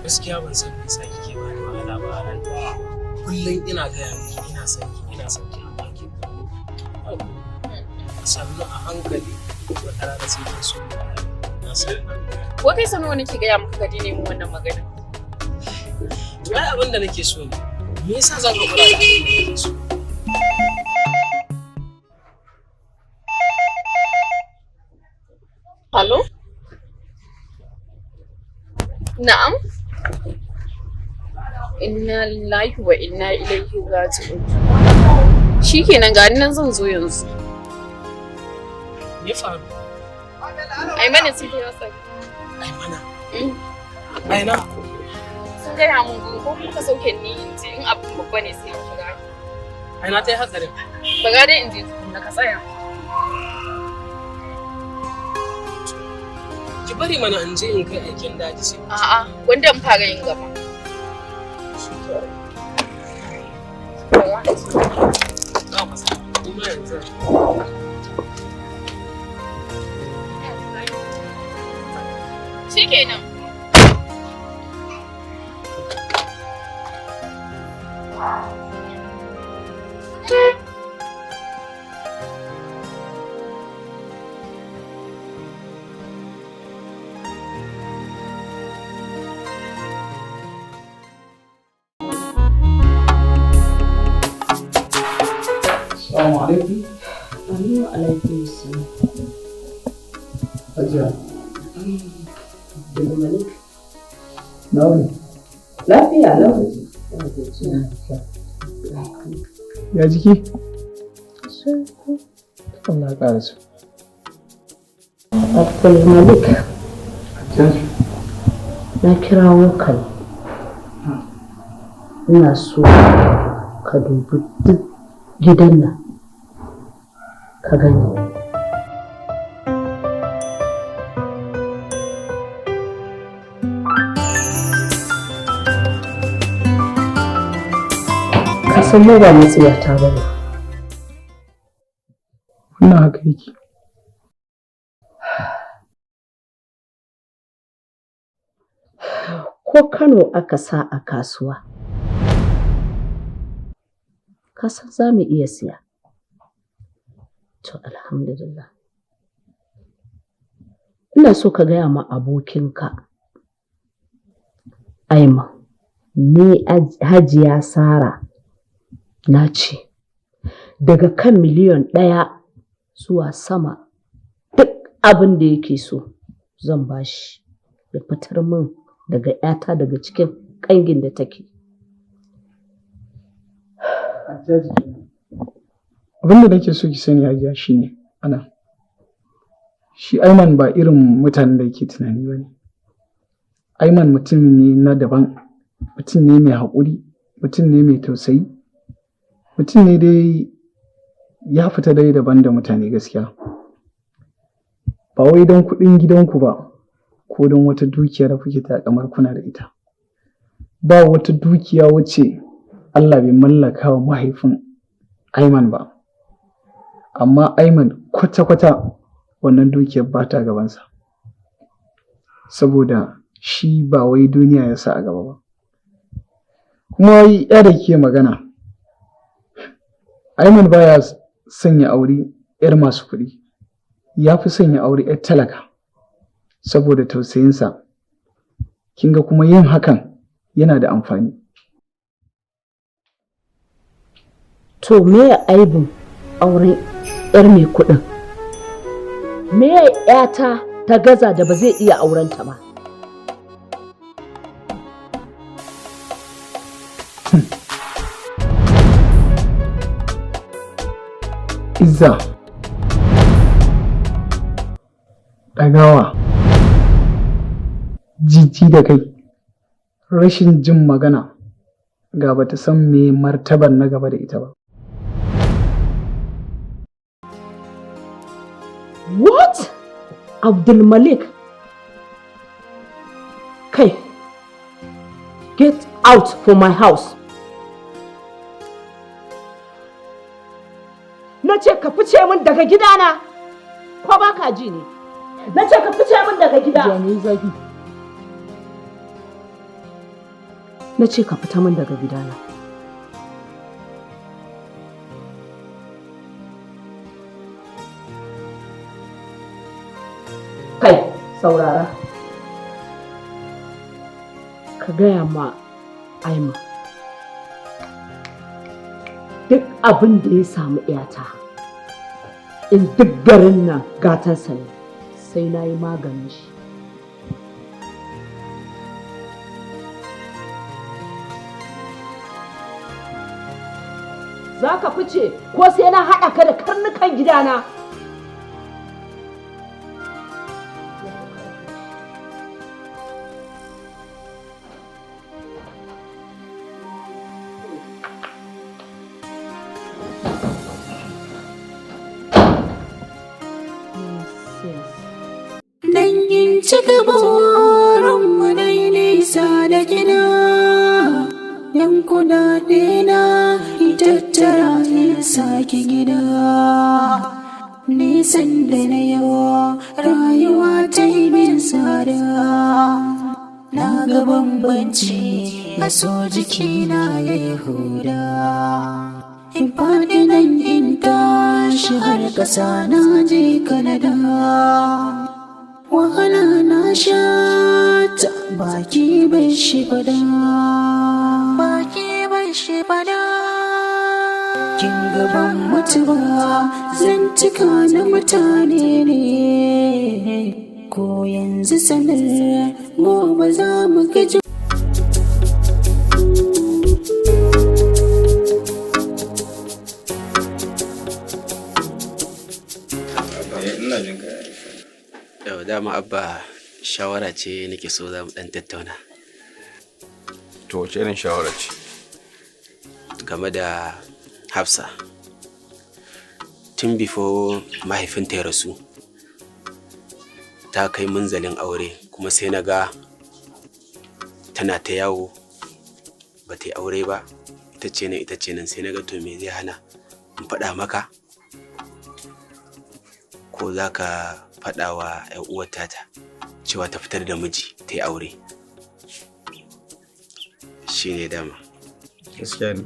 Gaskiya ban san me yasa kike bani wahala ba a rayuwa. Kullum ina gaya miki ina son ki, ina son ki, amma ki sannu a hankali, wata rana sai kin so ni. Na san. Ko kai, sau nawa nake gaya maka ka daina min wannan magana? To ai abin da nake so ne. Me yasa zan haƙura da abin da nake so? Hello? Na'am? Inna lillahi wa inna ilaihi raji'un. Shikenan, ga ni nan zan zo yanzu. Me faru? Ai mana sai ta yasa. Ai mana. Ai na. Sun gaya mun ko kuma ka sauke ni in je, in abin babba ne sai in kira. Ai na ta yi hatsarin. Ba ga dai in je tukunna, ka tsaya. Ki bari mana in je in kai aikin daji sai. A'a, gwanda in fara yin gaba. Ba matsala. Kuma yanzu. Shikenan. Assalamu alaikum. Aminu alaikum salam. Hajiya. Abdulmalik. Na wuni. Lafiya lau. Ba gajiya. Ya jiki? Allah ya ƙara su. Abdulmalik, Hajjaju. na kirawo ka ne. Ina so ka dubi duk gidan nan. Ka gani. Ka san mu ba matsiyata ba ne. Wannan haka yake. Ko Kano aka sa a kasuwa, ka san za mu iya siya. To, alhamdulillah. Ina so ka gaya ma abokinka Aiman, ni Hajiya Sara na ce daga kan miliyan 1 zuwa sama, duk abin da yake so zan bashi ya fitar min daga 'yata daga cikin ƙangin da take. Hajjaji kenan. Abin da nake so ki sani, Hajiya, shine ana. Shi Aiman ba irin mutanen da yake tunani ba ne. Aiman mutum ne na daban, mutum ne mai haƙuri, mutum ne mai tausayi, mutum ne dai ya fita dai daban da mutane gaskiya. Ba wai don kuɗin gidanku ba, ko don wata dukiya da kuke taƙamar kuna da ita. Ba wata dukiya wacce Allah bai mallaka wa mahaifin Aiman ba. Amma Aiman kwata-kwata wannan dukiyar ba ta gabansa. Saboda shi ba wai duniya ya sa a gaba ba. Kuma wai ya da kike magana, Aiman baya son ya auri 'yar masu kuɗi, ya fi son ya auri 'yar talaka saboda tausayinsa. Kin ga kuma yin hakan yana da amfani. To, me ya aibin auren 'yar mai kuɗin? Me ya 'yata ta gaza da ba zai iya aurenta ba? Izza, ɗagawa, jiji da kai, rashin jin magana. Ga bata san me martaban na gaba da ita ba. What? Abdulmalik? Kai, get out from my house. Na ce ka fice min daga gidana, ko ba ka ji ne? Na ce ka fice min daga gida. Hajiya, me zafi? Na ce ka fita min daga gidana. Kai, saurara. Ka gaya ma Aima duk abin da ya samu 'yata, in duk garin nan gatansa ne, sai na yi maganin shi. Za ka fice ko sai na haɗa ka da karnukan gidana. Nonsense. Dangin cika burinmu na yi nisa da gida, yan kudade na in tattara in sake gida. Nisan da na yawa rayuwa ta yi min tsada. Na ga bambanci a so jikina ya yi huda. In faɗi nan in tashi har ƙasa na je Kanada. Wahala na sha ta, baki bai shi fada, baki bai shi fada. Kin gaban mutuwa zantuka na mutane ne, ko yanzu sanar gobe za mu gaji. Ina jin ka. Yau dama Abba, shawara ce nake so za mu dan tattauna. To, wace irin shawara ce? Game da Hafsa. Tun before mahaifinta ya rasu, ta kai munzalin aure, kuma sai na ga tana ta yawo ba ta yi aure ba, ita ce nan, ita ce nan. Sai na ga to, me zai hana in faɗa maka, ko za ka faɗa wa 'yan uwar tata cewa ta fitar da miji ta yi aure? Shi ne dama. Gaskiya ne.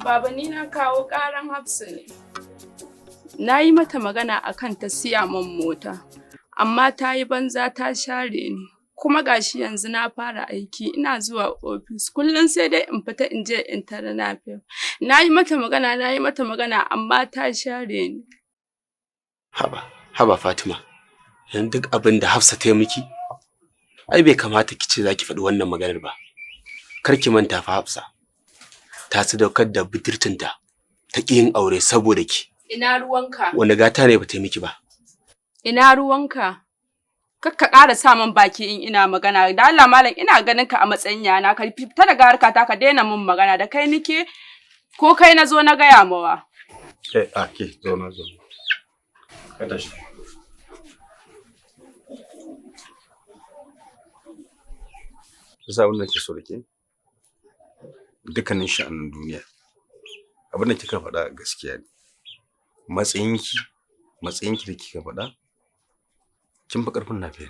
Baba, ni na kawo ƙaran Hafsa ne. Na yi mata magana akan ta siya min mota, amma ta yi banza ta share ni. Kuma gashi yanzu na fara aiki, ina zuwa ofis kullum, sai dai in fita in je in tara napep. Na yi mata magana, na yi mata magana, amma ta share ni. Haba, haba Fatima, yanzu duk abin da Hafsa ta yi miki, ai bai kamata ki ce za ki faɗi wannan maganar ba. Kar ki manta fa, Hafsa ta sadaukar da budurcinta, ta ƙi yin aure saboda ki. Ina ruwanka? Wani gata ne ba ta yi miki ba? Ina ruwanka? Kar ka ƙara sa min baki in ina magana. Da Allah malam, ina ganin ka a matsayin yana. Ka fita daga harkata, ka daina min magana. Da kai nike ko kai na zo na gaya mawa? Eh, a ke zauna, zauna. Ka tashi. Yasa abin da ke so da ke, dukkanin sha'anin duniya, abin da kika faɗa gaskiya ne. Matsayinki da kika faɗa, kin fi ƙarfin lafiya.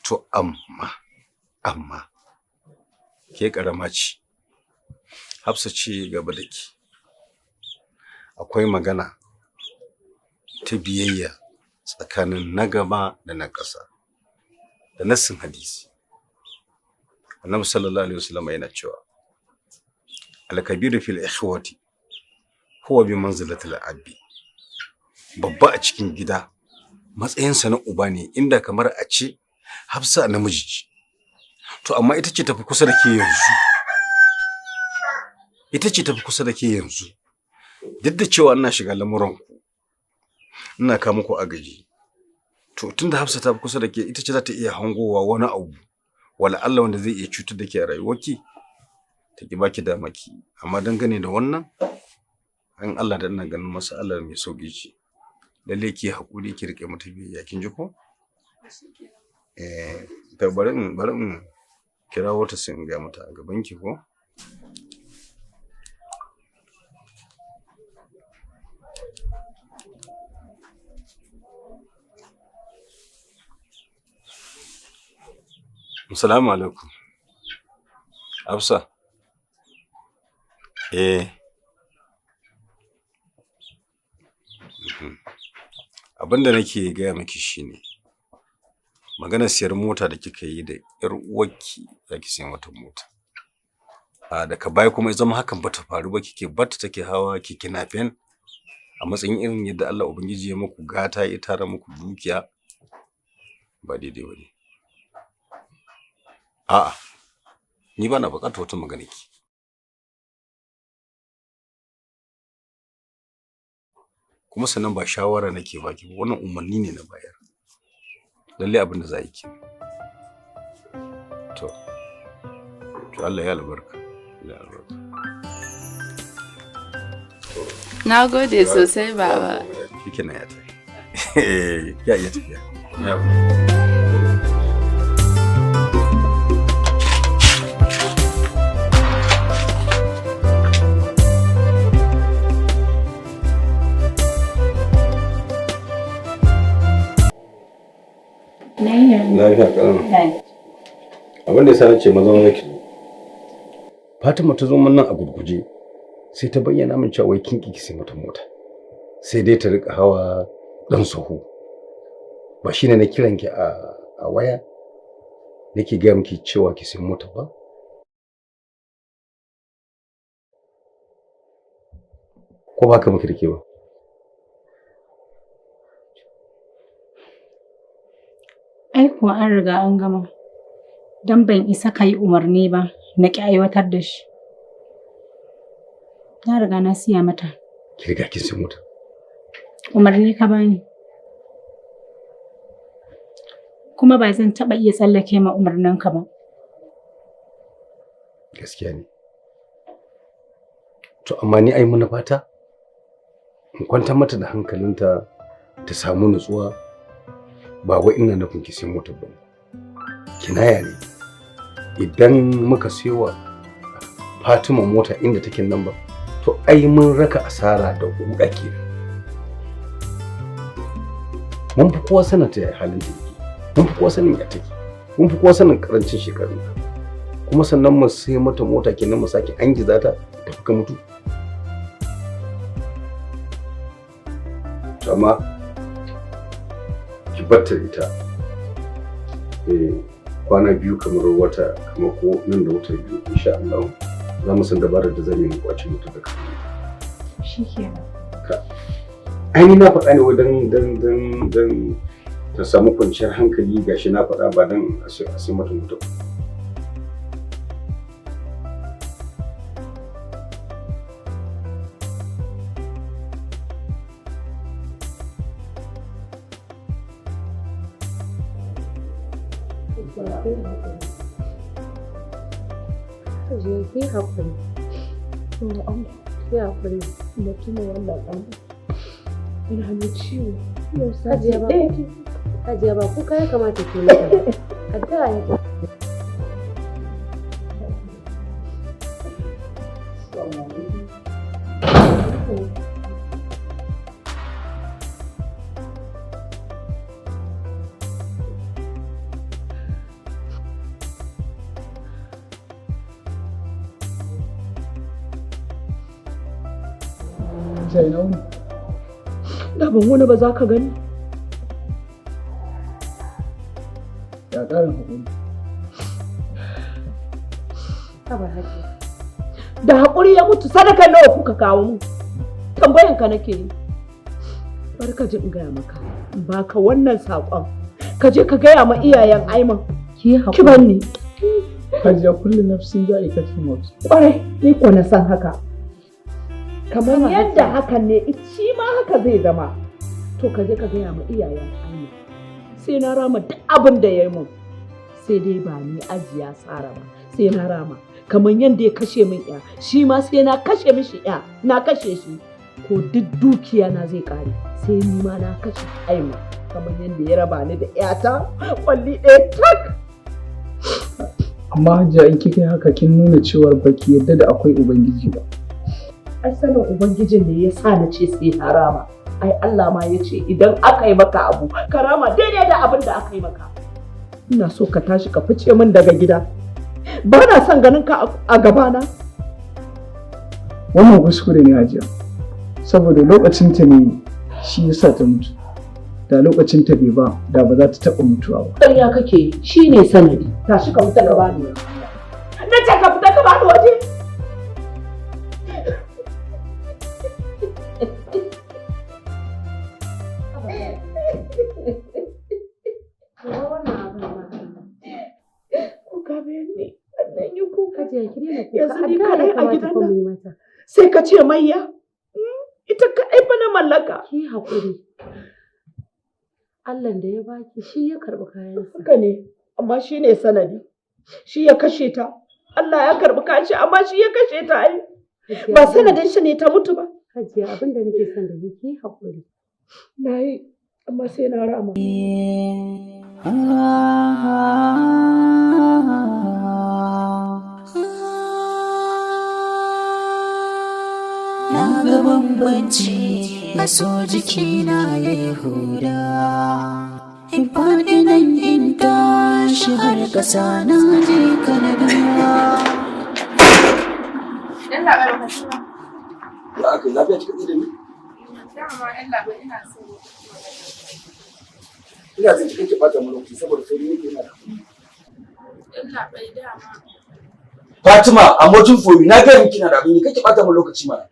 To amma ke ƙarama ce, Hafsa ce gaba da ke. Akwai magana ta biyayya tsakanin na gaba da na ƙasa da nassin hadisi. Annabi sallallahu alaihi wasallam yana cewa: "Alkabiru fil ikhwati huwa bi manzilati al-abi." Babba a cikin gida matsayinsa na uba ne, inda kamar a ce Hafsa namiji ce. To amma ita ce tafi kusa da ke yanzu. Ita ce tafi kusa da ke yanzu. Duk da cewa ina shiga lamuran ku, ina kawo muku agaji. To tunda Hafsa ta fi kusa da ke, ita ce za ta iya hangowa wani abu wala Allah wanda zai iya cutar da ke a rayuwarki, ta ki baki dama ki. Amma dangane da wannan, in Allah da ina ganin mas'alar mai sauƙi ce. Lalle ki haƙuri, ki riƙe mata biyayya, kin ji ko? Eh, to bari in kirawo ta, sai in gaya mata a gaban ki ko? Assalamu alaikum. Hafsa. Eh. Abin da nake gaya miki shine maganar siyar mota da kika yi da ƴar uwarki, za ki siya mata mota. A daga baya kuma ya zama hakan bata faru ba, kike barta take hawa keke napep a matsayin irin yadda Allah Ubangiji ya muku gata, ya tara muku dukiya, ba daidai ba ne. A'a, ni bana buƙatar wata magana ki. Kuma sannan ba shawara nake baki ba, wannan umarni ne na bayar. Lallai abin da za a yi kenan. To, Allah ya albarka. Allah ya albarka. Na gode sosai, baba. Shikenan, ya tafi. Ya iya tafiya. Lafiya ƙalau. Abin da yasa nace maza maza ki zo. Fatima ta zo min nan a gurguje, sai ta bayyana min cewa wai kin ki sai mata mota. Sai dai ta rika hawa dan sahu. Ba shine na kiran ki a waya nake gaya miki cewa ki sai mota ba? Ko ba ka muke da ke ba? Ai kuwa an riga an gama. Don ban isa ka yi umarni ba, na ƙi aiwatar da shi. Na riga na siya mata. Ki riga kin sai mota. Umarni ka bani. Kuma ba zan taɓa iya tsallake ma umarninka ba. Gaskiya ne. To amma ni ai manufata in kwantar mata da hankalinta ta samu nutsuwa, ba wai ina nufin ki sai motar ba ne. Kinaya ne. Idan muka sayowa Fatima mota inda take nan ba, to ai mun raka asara da kuɗa kenan. Mun fi kowa sanin ta halin ta yake. Mun fi kowa sanin ya take. Mun fi kowa sanin karancin shekarun ta. Kuma sannan mu sai mata mota kenan, mu sake angiza ta tafi ka mutu. To amma ki batta ita. Eh, kwana 2, kamar wata, kamar ko nan da wata 2, insha Allah za mu san dabarar da zan yi mu kwace mutu daga. Shikenan. Ai ni na faɗa ne wai dan ta samu kwanciyar hankali. Gashi na faɗa ba dan a sai mata mutu. Hajiya, ki haƙuri. Ki haƙuri. Na tuna wannan abu. Ina mai ciwo. Yau sati Hajiya ba ɗaya ke. Hajiya, ba kuka ya kamata ki mata ba. Addu'a ya kamata. Sai na wuni. Da ban wani ba za ka gani. Ya ƙarin haƙuri. Haba, Hajiya. Da haƙuri ya mutu, sadaka nawa kuka kawo mu? Tambayan ka nake yi. Bari ka ji in gaya maka. In baka wannan saƙon. Ka je ka gaya ma iyayen Aiman. Ki Ki haƙuri. banni. Hajiya, kullu nafsin za'iqatul maut. Ƙwarai, ni ko na san haka. Kamar yadda hakan ne, shi ma haka zai zama. To ka je ka gaya ma iyayen Ayman. Sai na rama duk abin da ya yi mun. Sai dai ba ni Hajiya Sara ba, sai na rama. Kamar yadda ya kashe min ya, shi ma sai na kashe mishi ya, na kashe shi. Ko duk dukiya na zai kare, sai ni ma na kashe Ayman. Kamar yadda ya raba ni da 'yata, kwalli ɗaya tak. Amma Hajiya, in kika yi haka kin nuna cewar baki yarda da akwai Ubangiji ba. Ai sanin Ubangijin ne ya sa na ce sai na rama. Ai Allah ma ya ce idan aka yi maka abu, ka rama daidai da abin da aka yi maka. Ina so ka tashi ka fice min daga gida. Ba na son ganin ka a gabana. Wannan kuskure ne, Hajiya. Saboda lokacin ta ne shi yasa ta mutu. Da lokacin ta bai ba, da ba za ta taɓa mutuwa ba. Ƙarya kake, shi ne sanadi. Tashi ka fita ka bani waje. Na ce ka fita ka bani waje. Kuka bayan ne, wannan yi kuka. Hajiya, ki daina kuka. Yanzu ni Addu'a ya kaɗai a kamata gidan fa mu nan. yi mata. Sai ka ce mayya. Ita kaɗai fa na mallaka. Ki haƙuri. Allahn da ya baki shi ya karɓi kayansa. Haka ne, amma shi ne sanadi. Shi ya kashe ta. Allah ya karɓi kayan shi, amma shi ya kashe ta ai. Hajiya, Ba sanadin shi ne ta mutu ba. Hajiya, abin da nake son da ke, ki haƙuri. Na yi, amma sai na rama. Na ga bambanci a so jikina ya yi huda. In faɗi nan in tashi har ƙasa na je Kanada. Yallaɓai, baka ci ba. Ya aka yi, lafiya kika tsaye da ni? Dama yallaɓai, ina so. Ina jin kike bata mu lokaci saboda sauri nake ina da. Yallaɓai, dama. Fatima, I'm waiting for you. Na ga miki na da abin yi, kake bata mu lokaci mana.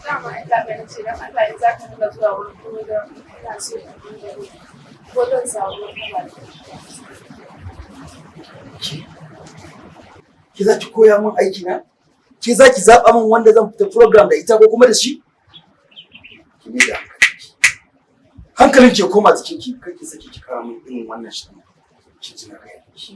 Dama yallaɓai, na ce don Allah in za ka dinga zuwa wurin program, ina so in dinga yi. Ko zan samu wata ba. Ke za ki koya min aiki na? Ke za ki zaɓa min wanda zan fita program da ita ko kuma da shi? Ki ne da hankalinki. Hankalin ki ya koma jikinki, kar ki sake ki kawo min irin wannan shi. Ki ji na gaya miki.